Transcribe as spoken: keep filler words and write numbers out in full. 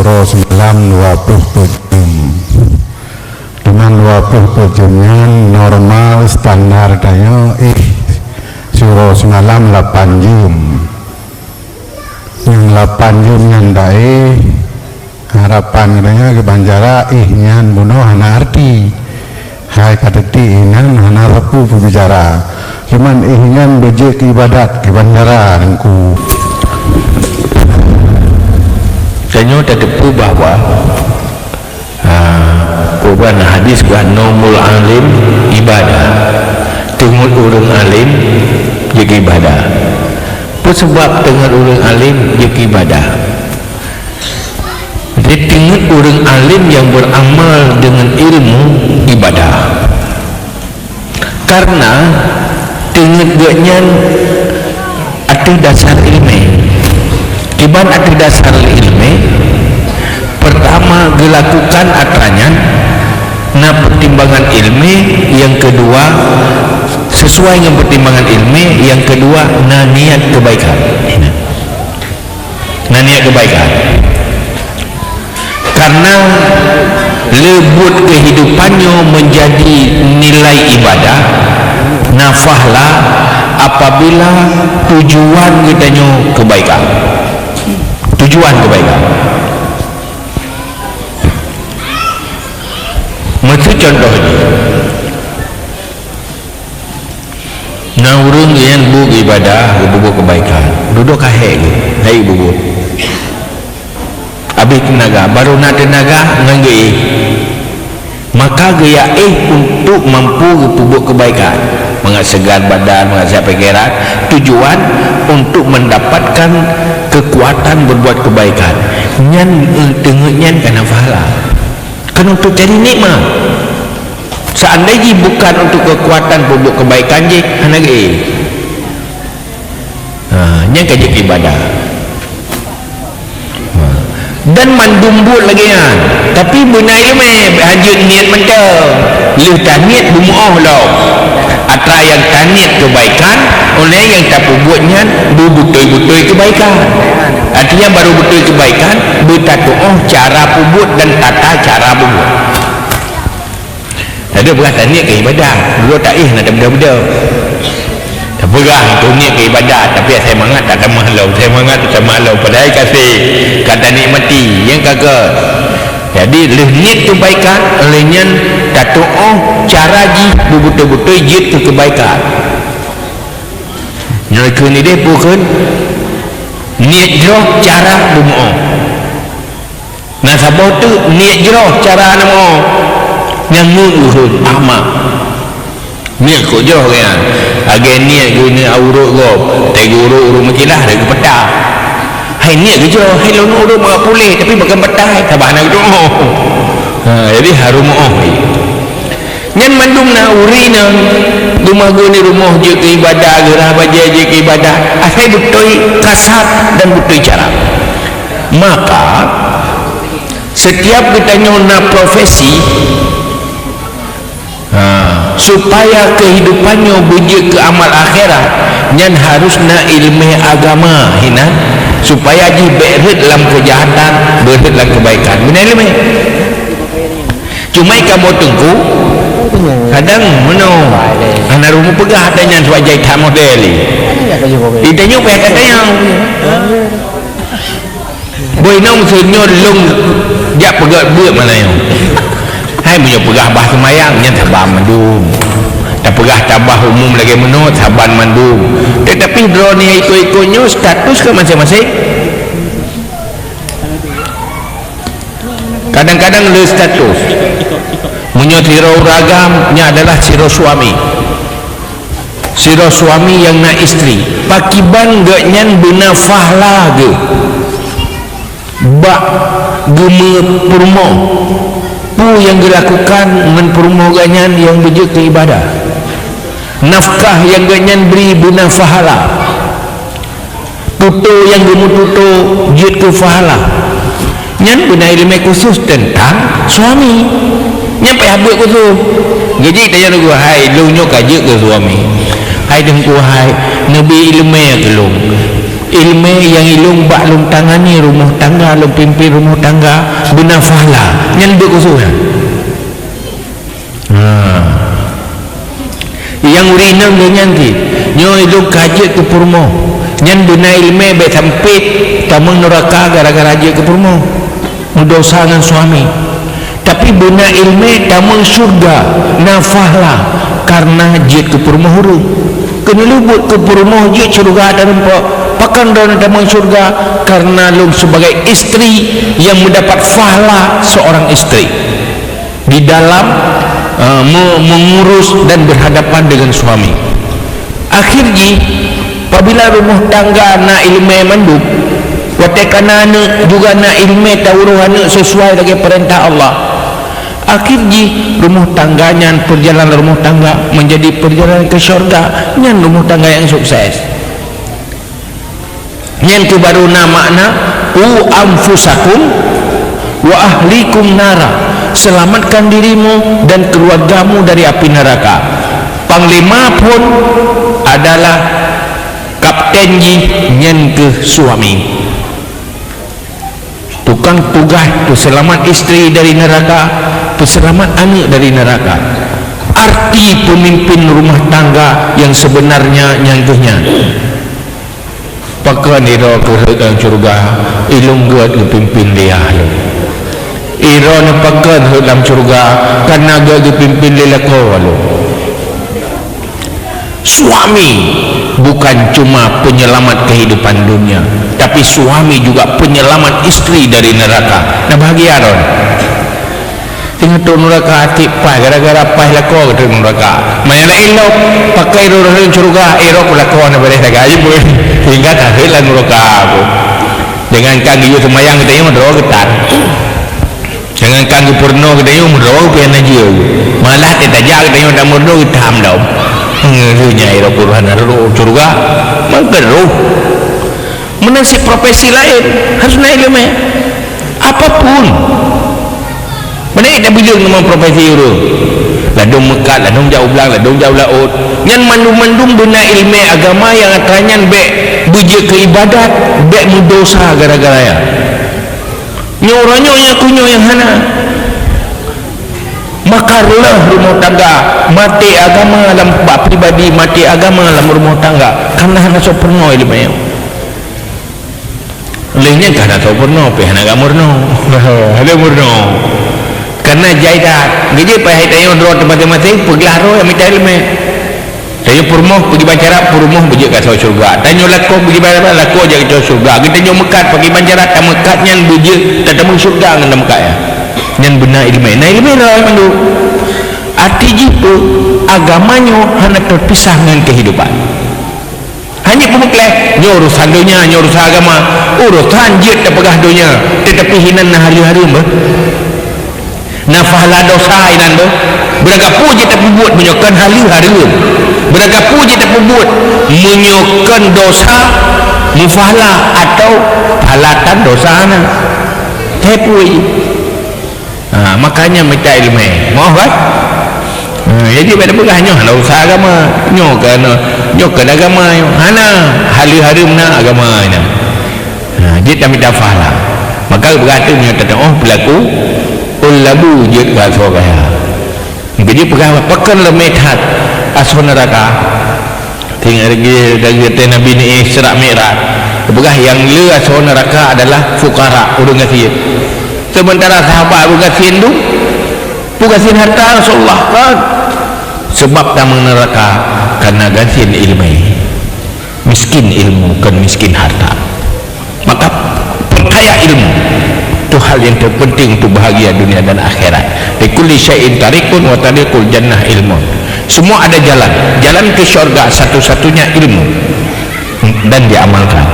Uroe seumalam dua ploh peuet jeuem. Teuma dua ploh peuet jeuem nyan normal standar tanyoe, eh, siuroe seumalam lapan jeuem. Nyang lapan jeuem nyan dae, harapan geutanyoe keu ban cara, eh, nyan bunoe hana arti. Hai ka teuti inan hana sapeue peubicara. Cuman eh nyan beujeuet keu ibadat keu ban cara Teungku. Tanyoe tateupeue bahwa, ah, peue ban hadis bah nomul alim ibadah. Teungeut ureuëng alim jeuet keu ibadah. Peue sabab teungeut ureuëng alim jeuet keu ibadah? Jadi, teungeut ureuëng alim nyang beuramal deungon ilmu ibadah. Karena teungeut geuhnyan ateueh dasar ileumé. Kiban ateueh dasar ileumé, peurtama geulakukan atra nyan na peutimbangan ileumé, nyang keudua sesuai ngon peutimbangan ileumé, nyang keudua na niat keubaikan. Na niat keubaikan. Karena le buet keuhidupan nyoe meunjadi nilai ibadah, na pahala apabila tujuan geutanyoe keubaikan. Tujuan keubaikan. Meusu contoh jih. Na ureuëng nyang bu ibadah, geupeubuet keubaikan, dudoe ka hék geuh, hai bubuet. Abéh teunaga, barô na teunaga ngon geuéh. Maka geuyak éh untuk mampu geupeubuet keubaikan, mangat seugar badan, mangat sihat pikeran, tujuan untuk mendapatkan keukuatan berbuat keubaikan. Nyan, eh, teungeut nyan kana pahala. Kan untuk cari nikmat. Seandai jih bukan untuk keukuatan peubuet keubaikan jih, hana geuéh. Ha, nyan ka jeuet ibadah. Ha. Dan mandum buet lagée nyan. Tapi beuna ileumé, hanjeuet niet mantong. Lheueh taniet beumeuoh lom. Atra nyang taniet keubaikan, ulée nyang tapeubuet nyan beubeutôi-beutôi keubaikan. Artinya, barô beutôi keubaikan, beutatuoh cara peubuet dan tata cara peubuet. Tadi peugah taniet keu ibadah, dua taih na tabeda-beda. Tapeugah itu niet keu ibadah, tapi asai mangat tak tamah lom, asai mangat tak tamah lom. Padahai kasih ka tanikmati, nyang ka ke. Jadi, lheueh niet keubaikan, lheueh nyan tatuoh cara jih beubeutôi-beutôi jeuet keu keubaikan. Nyoe kheun idéh peue kheun? Niet jroh cara beumeuoh. Na saboh teuk niet jroh cara neumeuoh. Nyang ngeut geuhon ahmak. Niet kok jroh nyan. Lagée niet geuneuk urot gob, teugu urot-urot meucilah lagée peutah. Hai niet geujroh, hai lôn urot bak puléh, tapi bak peutah, sabah na geutuoh. Ha, jadi harôh meuoh. Nyan mandum na ureuëng nyang geumagun di rumoh jeuet keu ibadah, geurah bajée jeuet keu ibadah, asai beutôi kasab dan beutôi cara. Maka, setiap geutanyoe na profesi, ha, supaya keuhidupan nyoe beujeuet keu amal akhirat, nyan harôh na ileumé agama hinan, supaya jih bék rhot lam keujahatan, beurhot lam keubaikan. Beuna ileumé. Cuma kamoe teungku, kadang meunoe, hana rumoh peugah ata nyan sebagai that model. Itanyoe payah tatanyong. Boh inong seunyoe lôn jak peugah buet mana nyoe. Hai meunyoe peugah bah seumayang, nyan saban mandum. Tapeugah tabah umum lagée meunoe, saban mandum. Tetapi droeneuh ikot-ikot nyoe status ka maséng-maséng. Kadang-kadang le status. Meunyoe sidroe ureuëng agam, nyan adalah sidroe suami. Sidroe suami nyang na istri. Pakiban geuhnyan beuna pahala geuh bak geumeupeurumoh. Peue nyang geulakukan ngon peurumoh geuhnyan nyang beujeuet keu ibadah. Nafkah nyang geuhnyan bri beuna pahala. Tutoe nyang geumeututoe jeuet keu pahala. Nyan beuna ileumé khusos teuntang suami. Nyan payah buet khusos. Jadi, tanyong teungku, hai, lôn nyoe ka jeuet keu suami. Hai teungku, hai, neubri ileumé keu lôn. Ileumèe nyang ilôn bak lôn tangani rumoh tangga, lôn pimpin rumoh tangga, beuna pahala. Nyan beuet khusos nyan. Ha. Nyang ureueng inong lagèe nyan cit, nyoe ilôn ka jeuet keu peurumoh. Nyan beuna ileumèe bèk sampé tamong neuraka gara-gara jeuet keu peurumoh. Meudosa ngon suami. Tapi beuna ileumèe tamong syeuruga, na pahala kareuna jeuet keu peurumoh ureueng. Keuneulheueh buet keu peurumoh jeuet syeuruga tarumpok. Pakon droeneuh tamong syeuruga? Kareuna lôn sebagai istri yang mendapat pahala seorang istri di dalam, eh, me-, mengurus dan berhadapan dengan suami. Akhir jih, apabila rumoh tangga na ileumèe mandum, watèe ka na aneuk juga na ileumèe tauroh aneuk sesuai lagèe peurintah Allah. Akhir jih, rumoh tangga nyan, perjalanan rumoh tangga menjadi perjalanan ke syurga. Nyan rumoh tangga nyang sukses. Nyan keuh baru na makna, "Qu anfusakum wa ahlikum nara." Selamatkan dirimu dan keluargamu dari api neraka. Panglima phon adalah kapten jih, nyan keuh suami. Tukang tugaih peuseulamat istri dari neraka, peuseulamat aneuk dari neraka. Arti peumimpin rumah tangga nyang seubeunarnya nyan keuh nyan. Pakon droe keuh rhot lam syeuruga, ilôn gèt geupimpin lé yah lôn. Droeneuh pakon rhot lam syeuruga, kareuna gèt geupimpin lé lakoe lôn. Suami bukan cuma penyelamat kehidupan dunia, tapi suami juga penyelamat istri dari neraka. Nah, bahagia droeneuh. Teungoh trok neuraka até paih, gara-gara paih lakoe trok neuraka. Meunyo laén lom, pakon droe rhot syeuruga, eh, droe keu lakoe na beureh sagai pun. Sehingga tarhot lam neuraka pun. Jangankan geuyue seumayang geutanyoe, droe geutan. Jangankan geupeurunoe geutanyoe, meudroe pih hana jeuet. Malah teutajak geutanyoe dan meudroe geutam dong. Nyoe nyan droe pun hana rhot syeuruga. Meukeureuh. Meunan cit profesi laén, harus na ileumèe. Apapun. Meunan tabileung ngon profesi ureueng. Ladôm meukat, ladôm jak u blang, ladôm jak u laôt. Nyan mandum-mandum beuna ileumèe agama nyang atra nyan bèk beujeuet keu ibadat, bèk meudosa gara-gara nyan. Nyoe uroe nyoe nyang keu nyoe nyang hana. Maka reuloh rumoh tangga, maté agama lam bak pribadi, maté agama lam rumoh tangga. Kareuna hana soe peurunoe ileumèe nyoe. Lheueh nyan ka hana soe peurunoe, pih hana ka meurunoe. Hana meurunoe. Kareuna jai that. Geujeuet payah tanyoe droe teumaséng-maséng, peuglah roh nyang mita ileumèe. Tanyoe peurumoh, peugiban cara peurumoh beujeuet keu asoe syeuruga. Tanyoe lakoe, peugiban cara lakoe jak keu asoe syeuruga. Geutanyoe meukat, peugiban cara tameukat nyan beujeuet tatamong syeuruga ngon tameukat nyan. Nyan beuna ileumèe. Na ileumèe rhot mandum. Arti jih peue? Agama nyoe hana teupisah ngon keuhidupan. Hana peumeukleh, nyoe urosan donya, nyoe urosan agama. Urosan jeuet tapeugah donya, teutapi hinan na hareuem-hareuem beuh. Na pahala dosa inan beuh. Beurangkapeue jeuet tapeubuet meunyoe kon hareuem-hareuem. Beurangkapeue jeuet tapeubuet meunyoe kon dosa, mupahala atau pahala tan dosa na. Teupeue jih. Ha, makanya mita ileumèe. Moh kan? Ha, jadi bèk tapeugah nyoe hana urusan agama. Nyoe kon, nyoe kon agama nyoe. Hana, hareuem-hareuem na agama nyan. Ha, jeuet tamita pahala. Maka geupeugah tu nyoe teuh, oh, peulaku ôn labu jeuet keu asoe kaya. Maka jipeugah, pakon leumèe that asoe neuraka. Teungoh lagèe, lagèe Nabi Isra Mi'raj. Geupeugah nyang le asoe neuraka adalah fukara, ureueng gasien. Sementara sahabat ureueng gasien tu, peue gasien harta Rasulullah kan? Sebab tamong neuraka karena gasien ileumèe. Miskin ilmu, kon miskin harta. Maka perkaya ilmu. Itu hal yang terpenting untuk bahagia dunia dan akhirat. Likulli syai'in tariqun wa tariqul jannah ilmun. Semua ada jalan. Jalan ke syurga satu-satunya ilmu dan diamalkan.